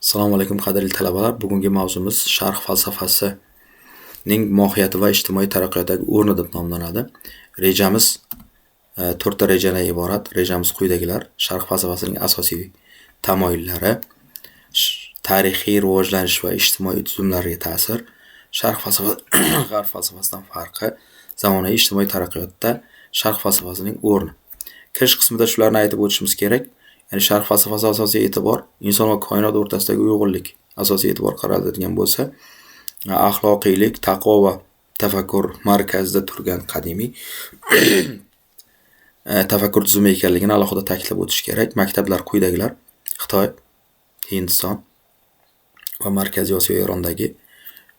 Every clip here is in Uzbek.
Assalomu alaykum, qadrli talabalar. Bugungi mavzumiz Sharq falsafasining mohiyati va ijtimoiy taraqqiyotdagi o'rni deb nomlanadi. Rejamiz to'rtta rejadan iborat. Rejamiz quyidagilar: Sharq falsafasining asosiy tamoyillari, tarixiy rivojlanish va ijtimoiy tuzumlarga ta'sir, Sharq falsafasi G'arb falsafasidan farqi, zamonaviy ijtimoiy taraqqiyotda Sharq falsafasining o'rni. Kirish qismida shularni aytib o'tishimiz kerak. Ya'ni Sharq falsafasi asosiy e'tibor inson va koinot o'rtasidagi uyg'unlik asosiy e'tibor qaratiladigan bo'lsa, axloqiylik, taqvo va tafakkur markazida turgan qadimiy tafakkur tuzumi ekanligini alohida ta'kidlab o'tish kerak. Maktablar quyidagilar: Xitoy, Hindiston va Markaziy Osiyo Erondagi,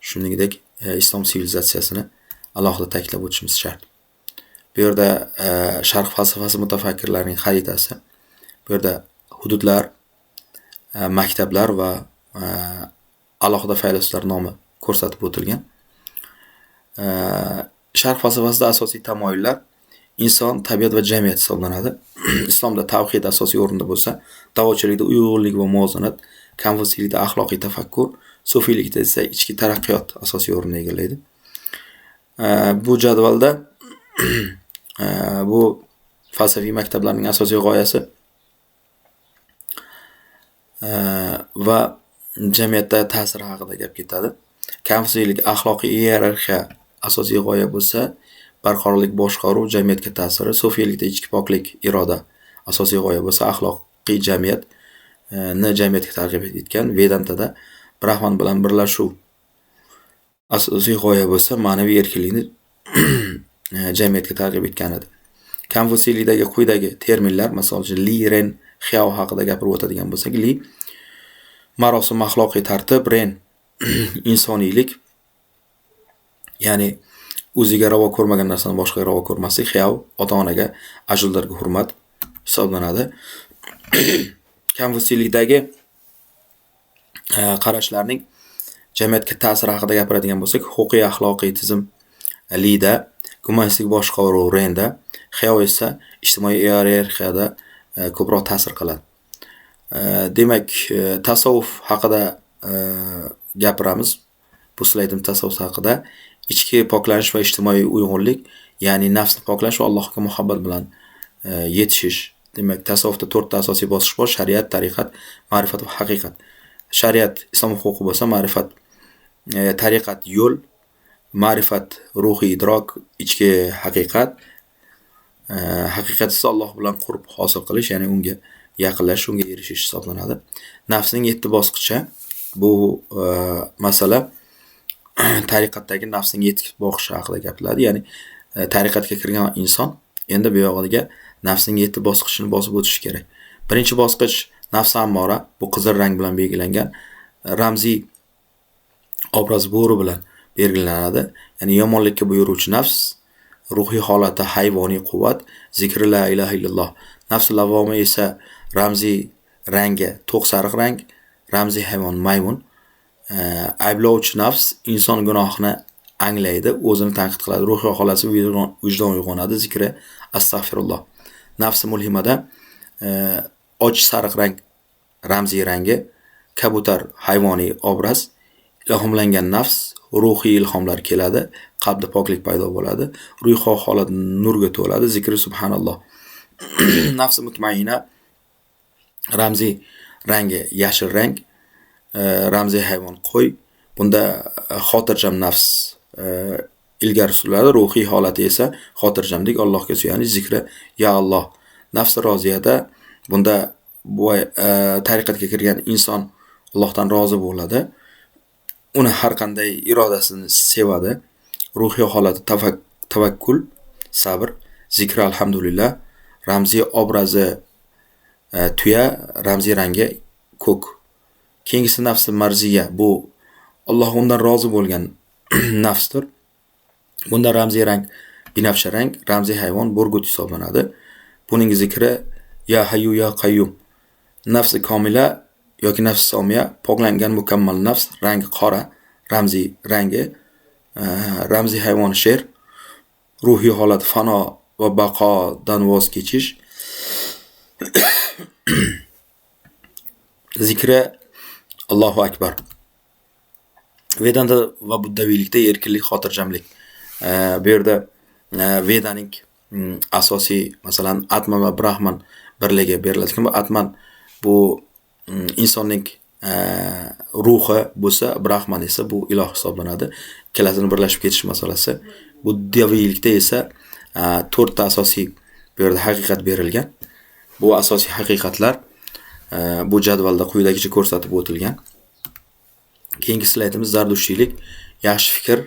shuningdek, islom sivilizatsiyasini alohida ta'kidlab o'tishimiz shart. Bu yerda Sharq falsafasi mutafakkirlarining xaritasi. Bu yerda hududlar, maktablar va alohida faylasuflar nomi ko'rsatib o'tilgan. Sharq falsafasida asosiy tamoyillar inson, tabiat va jamiyat hisoblanadi. Islomda tavhid asosiy o'rinda bo'lsa, daochilikda uyg'unlik va muvozanat, konfutsiylikda axloqiy tafakkur, sufiylikda esa ichki taraqqiyot asosiy o'rinni egallaydi. Bu jadvalda bu falsafiy maktablarning asosiy g'oyasi va jamiyatda ta'siri haqida gap ketadi. Konfutsiylik axloqiy iyerarxiya asosiy g'oya bo'lsa, barqarorlik boshqaruv jamiyatga ta'siri, sufiylikda ichki poklik iroda asosiy g'oya bo'lsa, axloqiy jamiyatni jamiyatga targ'ib etgan, Vedantada Brahman bilan birlashuv asosiy g'oya bo'lsa, ma'naviy erkinlikni jamiyatga targ'ib etgan edi. Konfutsiylikdagi quyidagi terminlar, misol uchun Li, Ren, Xiao haqida gapirib o'tadigan bo'lsak, Li marosim, axloqiy tartib, Ren insoniylik, ya'ni o'ziga ravo ko'rmagan narsani boshqaga ravo ko'rmaslik, Xiao ota-onaga, ajdodlarga hurmat hisoblanadi. Konfutsiylikdagi qarashlarning jamiyatga ta'siri haqida gapiradigan bo'lsak, huquqiy axloqiy tizim Lida, gumanistik boshqaruv Renda, Xiao esa ijtimoiy iyerarxiyada ko'proq ta'sir qiladi. Demak, tasavvuf haqida gapiramiz. Bu slaydim tasavvuf haqida. Ichki poklanish va ijtimoiy uyg'unlik, ya'ni nafsni poklash va Allohga muhabbat bilan yetishish. Demak, tasavvufda to'rtta asosiy bosqich bor: shariat, tariqat, ma'rifat va haqiqat. Shariat islom huquqi bo'lsa, ma'rifat tariqat yo'l, ma'rifat ruhiy idrok, ichki haqiqat, haqiqat esa Alloh bilan qurb hosil qilish, ya'ni unga yaqinlashish, unga erishish hisoblanadi. Nafsning 7 bosqichi bu masala tariqatdagi nafsning 7 bosqichi haqida gapiriladi. Ya'ni tariqatga kirgan inson endi bu yog'iga nafsning 7 bosqichini bosib o'tishi kerak. Birinchi bosqich nafs ammora, bu qizil rang bilan belgilangan, ramziy obraz bo'ri bilan belgilanadi. Ya'ni yomonlikka buyuruvchi nafs, ruhiy holati hayvoniy quvvat, zikri la ilaha illalloh. Nafsi lavvoma esa ramziy rangi to'q sariq rang, ramziy hayvon maymun. Ayblovchi nafs inson gunohini anglaydi, o'zini tanqid qiladi, ruhiy holati vijdon uyg'onadi, zikri astag'firulloh. Nafsi mulhimada och sariq rang ramziy rangi, kabutar hayvoniy obraz, ilhomlangan nafs, ruhiy ilhomlar keladi, qalbda poklik paydo bo'ladi, ruhiy holat nurga to'ladi, zikri subhanalloh. Nafsi mutmaina ramziy rangi yashil rang, ramziy hayvon qo'y. Bunda xotirjam nafs ilgari suriladi, ruhiy holati esa xotirjamlik, Allohga suyanish, zikri ya Alloh. Nafsi roziyada bunda bu tariqatga kirgan inson Allohdan rozi bo'ladi. Uni har qanday irodasini sevadi. Ruhiy holati tavakkul, sabr, zikri alhamdulillah, ramziy obrazi tuya, ramziy rangi ko'k. Keyingisi nafsi marziya, bu Alloh undan rozi bo'lgan nafsdir. Bunda ramziy rang binafsha rang, ramziy hayvon burgut hisoblanadi. Buning zikri ya hayyu ya qayyum. Nafsi komila yoki nafsi somiya, poklangan mukammal nafs, rangi qora, ramziy rangi, ramziy hayvon sher, ruhiy holat fano va baqodan voz kechish. Zikri Allohu akbar. Vedanta va buddaviylikda erkinlik, xotirjamlik. Bu yerda Vedaning asosiy, masalan, Atman va Brahman birligi beriladi. Bu Atman bu insonning ruhi bo'lsa, Brahman esa bu iloh hisoblanadi. Ikkalasini birlashib ketish masalasi. Buddaviylikda esa to'rtta asosiy bu yerda haqiqat berilgan. Bu asosiy haqiqatlar bu jadvalda quyidagicha ko'rsatib o'tilgan. Keyingi slaydimiz zardushtiylik, yaxshi fikr,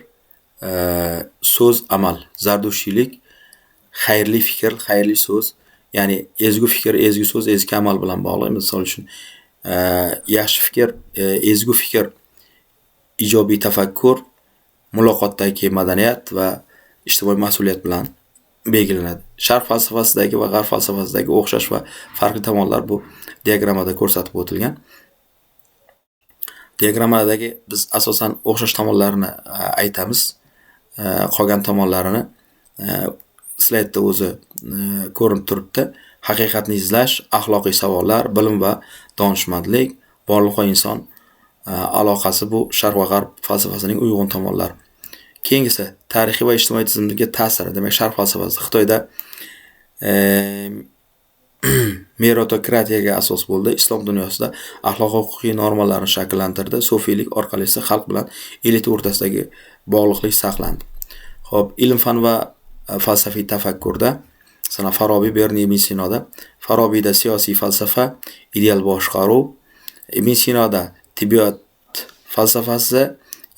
so'z, amal. Zardushtiylik xayrli fikr, xayrli so'z, ya'ni ezgu fikr, ezgu so'z, ezgu amal bilan bog'liq. Misol uchun, yaxshi fikr, ezgu fikr, ijobiy tafakkur, muloqotdagi madaniyat va ijtimoiy mas'uliyat bilan belgilanadi. Sharq falsafasidagi va g'arb falsafasidagi o'xshash va farqli tomonlar bu diagrammada ko'rsatib o'tilgan. Diagrammadagi biz asosan o'xshash tomonlarini aytamiz. Qolgan tomonlarini slaydda o'zi ko'rinib turibdi. Haqiqatni izlash, axloqiy savollar, bilim va donishmandlik, borliq va inson aloqasi bu sharq va g'arb falsafasining uyg'un tomonlari. Keyingisi tarixiy va ijtimoiy tizimga ta'siri. Demak, sharq falsafasi Xitoyda meritokratiyaga asos bo'ldi. Islom dunyosida axloq huquqiy normalarni shakllantirdi. Sufiylik orqali esa xalq bilan elita o'rtasidagi bog'liqlik saqlandi. Xo'p, ilm, fan va falsafiy tafakkurda, masalan, Farobiy, Beruniy, Ibn Sinoda, Farobiyda siyosiy falsafa, ideal boshqaruv, Ibn Sinoda tibbiyot falsafasi,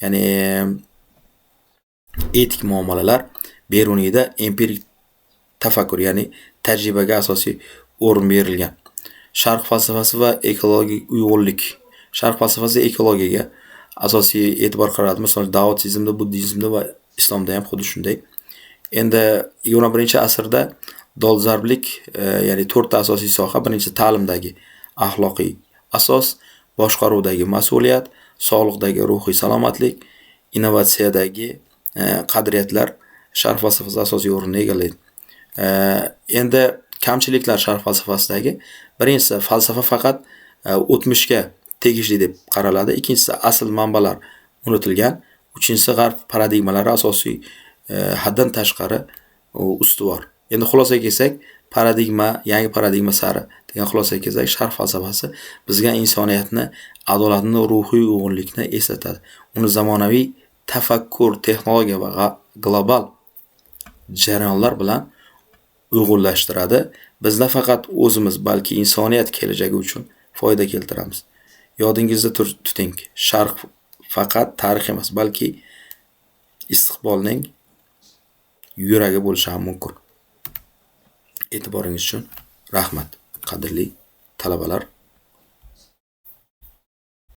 ya'ni etik muomalalar, Beruniyda empirik tafakkur, ya'ni tajribaga asosiy o'rin berilgan. Sharq falsafasi va ekologik uyg'unlik. Sharq falsafasi ekologiyaga asosiy e'tibor qaratadi. Masalan, daotsizmda, buddizmda va islomda ham xuddi shunday. Endi 21-asrda dolzarblik, ya'ni to'rtta asosiy soha. Birinchisi ta'limdagi axloqiy asos, boshqaruvdagi mas'uliyat, sog'liqdagi ruhiy salomatlik, innovatsiyadagi qadriyatlar sharq falsafasi asosiy o'rinni egallaydi. Endi kamchiliklar sharq falsafasidagi. Birinchisi, falsafa faqat o'tmishga tegishli deb qaraladi. Ikkinchisi, asl manbalar unutilgan. Uchinchisi, g'arb paradigmalari asosiy haddan tashqari ustuvor. Endi xulosaga kelsak, paradigma, yangi paradigma sari degan xulosaga kelsak, sharq falsafasi bizga insoniyatni, adolatni, ruhiy uyg'unlikni eslatadi. Uni zamonaviy tafakkur, texnologiya va global jarayonlar bilan uyg'unlashtiradi. Biz nafaqat o'zimiz, balki insoniyat kelajagi uchun foyda keltiramiz. Yodingizda tuting, sharq faqat tarix emas, balki istiqbolning yuragi bo'lishi ham mumkin. E'tiboringiz uchun rahmat, qadrli talabalar.